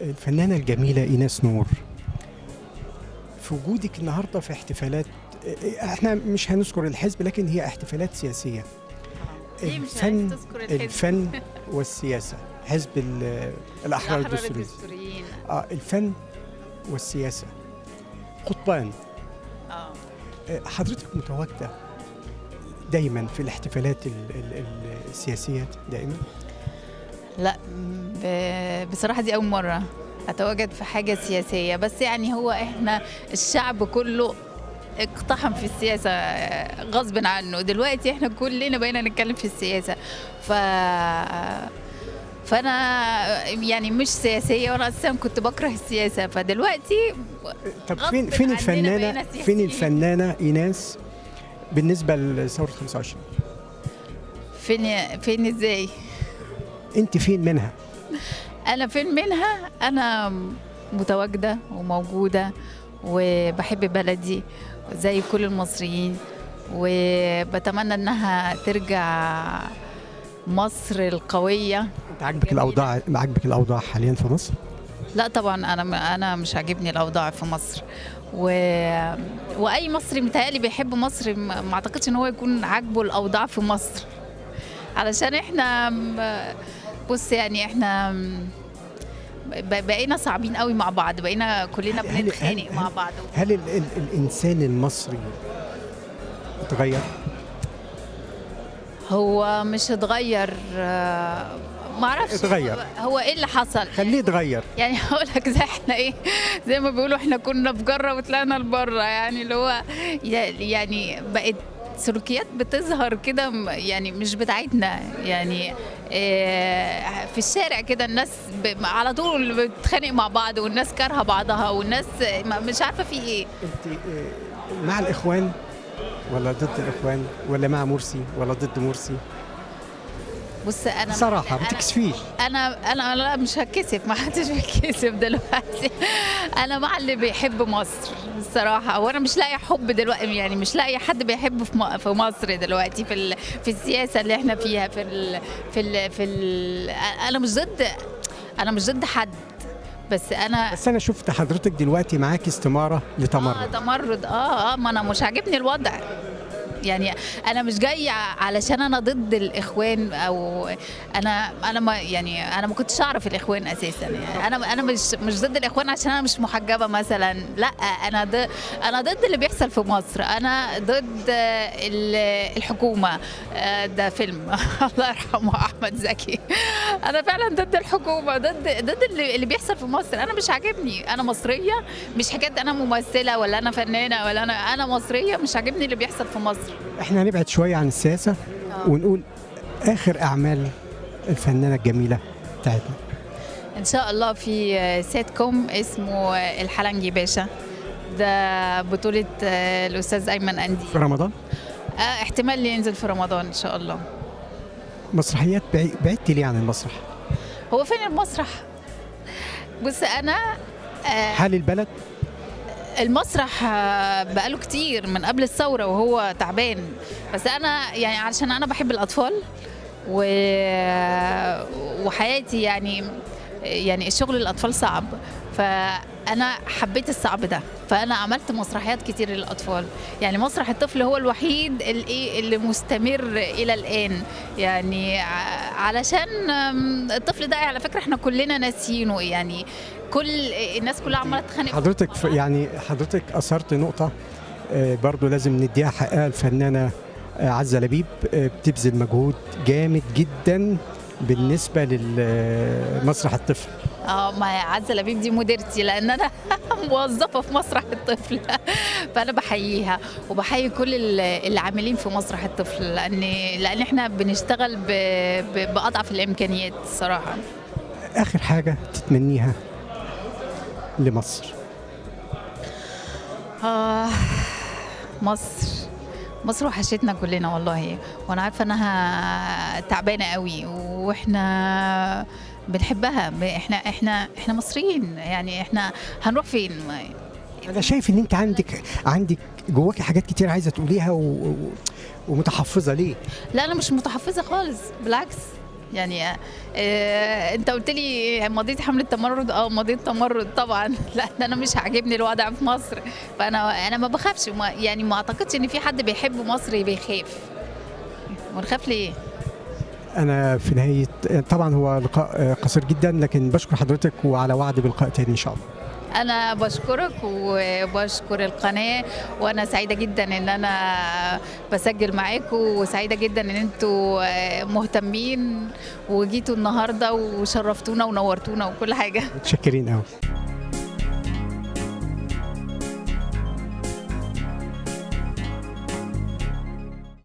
الفنانة الجميلة إيناس نور، في وجودك النهاردة في احتفالات، احنا مش هنذكر الحزب لكن هي احتفالات سياسية. ليه مش الفن عايز تذكر الحزب؟ الفن والسياسة، حزب الأحرار الدستوريين. الدستوريين. الفن والسياسة قطبان. حضرتك متواجدة دايما في الاحتفالات السياسية دائما؟ لا، بصراحة دي أول مرة أتواجد في حاجة سياسية، بس يعني هو إحنا الشعب كله اقتحم في السياسة غصب عنه، دلوقتي إحنا كلنا بقينا نتكلم في السياسة، فأنا يعني مش سياسية، وأنا أساسا كنت بكره السياسة، فدلوقتي طب غصب فين عننا الفنانة، بقينا فين سياسيين. الفنانة إيناس بالنسبة لثورة 25؟ فين إزاي؟ أنت فين منها؟ أنا فين منها؟ أنا متواجدة وموجودة وبحب بلدي زي كل المصريين، وبتمنى إنها ترجع مصر القوية. أنت عاجبك جميلة. الأوضاع؟ عاجبك الأوضاع حاليا في مصر؟ لا طبعا، أنا مش عاجبني الأوضاع في مصر، وأي مصري متهيألي بيحب مصر ما أعتقدش إن هو يكون عاجبه الأوضاع في مصر، علشان إحنا بص يعني إحنا بقينا صعبين قوي مع بعض، بقينا كلنا بنتخانق مع بعض. هل الإنسان المصري اتغير؟ هو مش اتغير، ما اعرفش اتغير. هو ايه اللي حصل؟ خليه يتغير. يعني هقول لك زي احنا ايه، زي ما بيقولوا احنا كنا في جره وطلعنا لبره، يعني اللي هو يعني بقت سلوكيات بتظهر كده يعني مش بتاعتنا، يعني في الشارع كده الناس على طول بتتخانق مع بعض، والناس كارهه بعضها، والناس مش عارفه في ايه. انت مع الاخوان ولا ضد الاخوان، ولا مع مرسي ولا ضد مرسي؟ بص انا صراحة ما تكسفيش. انا لا مش هتكسف، ما حدش بيتكسف دلوقتي. انا مع اللي بيحب مصر الصراحة، وانا مش لاقي حب دلوقتي، يعني مش لاقي حد بيحب في مصر دلوقتي، في السياسة اللي احنا فيها، انا مش ضد، انا مش ضد حد، بس انا بس انا شفت حضرتك دلوقتي معاكي استماره لتمرد. تمرد. ما انا مش عاجبني الوضع، يعني انا مش جاية علشان انا ضد الاخوان، او انا ما يعني انا ما كنتش اعرف الاخوان اساسا، يعني انا مش ضد الاخوان عشان انا مش محجبة مثلا، لا انا ضد اللي بيحصل في مصر، انا ضد الحكومة. ده فيلم الله يرحمه احمد زكي. انا فعلا ضد الحكومة، ضد اللي بيحصل في مصر، انا مش عاجبني، انا مصرية، مش حكاية انا ممثلة ولا انا فنانة ولا انا مصرية، مش عاجبني اللي بيحصل في مصر. احنا هنبعد شوية عن السياسة ونقول آخر أعمال الفنانة الجميلة بتاعتنا. إن شاء الله في سيت كوم اسمه الحلنجي باشا، ده بطولة الأستاذ أيمن أندي. في رمضان؟ احتمال ينزل في رمضان إن شاء الله. مسرحيات بعدتي ليه عن المسرح؟ هو فين المسرح؟ بص أنا حال البلد؟ المسرح بقاله كتير من قبل الثورة وهو تعبان، بس أنا يعني علشان أنا بحب الأطفال وحياتي يعني الشغل للأطفال صعب، فأنا حبيت الصعب ده، فأنا عملت مسرحيات كتير للأطفال، يعني مسرح الطفل هو الوحيد اللي مستمر إلى الآن، يعني علشان الطفل ده على فكرة احنا كلنا ناسيينه، يعني كل الناس كلها عماله تتخانق. حضرتك يعني حضرتك اثرت نقطة برضو لازم نديها حقها، الفنانة عزه لبيب بتبذل مجهود جامد جدا بالنسبة للمسرح الطفل. ما عزه لبيب دي مديرتي، لان انا موظفة في مسرح الطفل، فانا بحييها وبحيي كل اللي عاملين في مسرح الطفل، لان احنا بنشتغل باضعف الامكانيات الصراحة. اخر حاجة تتمنيها لمصر؟ مصر وحشتنا كلنا والله، وانا عارفه انها تعبانة قوي، واحنا بنحبها، احنا مصريين، يعني احنا هنروح فين؟ انا شايف ان انت عندك جواكي حاجات كتير عايزه تقوليها ومتحفظه ليه؟ لا انا مش متحفظه خالص، بالعكس. يعني انت قلت لي مضيت حمله تمرد، مضيت تمرد طبعا لان انا مش عاجبني الوضع في مصر، فانا ما بخافش، يعني ما اعتقدش ان في حد بيحب مصر بيخاف. ونخاف ليه؟ انا في نهاية طبعا هو لقاء قصير جدا، لكن بشكر حضرتك وعلى وعد بلقاء تاني ان شاء الله. أنا بشكرك وبشكر القناة، وأنا سعيدة جدا إن أنا بسجل معاكم، وسعيدة جدا إن أنتوا مهتمين وجيتوا النهاردة وشرفتونا ونورتونا وكل حاجة. متشكرين قوي.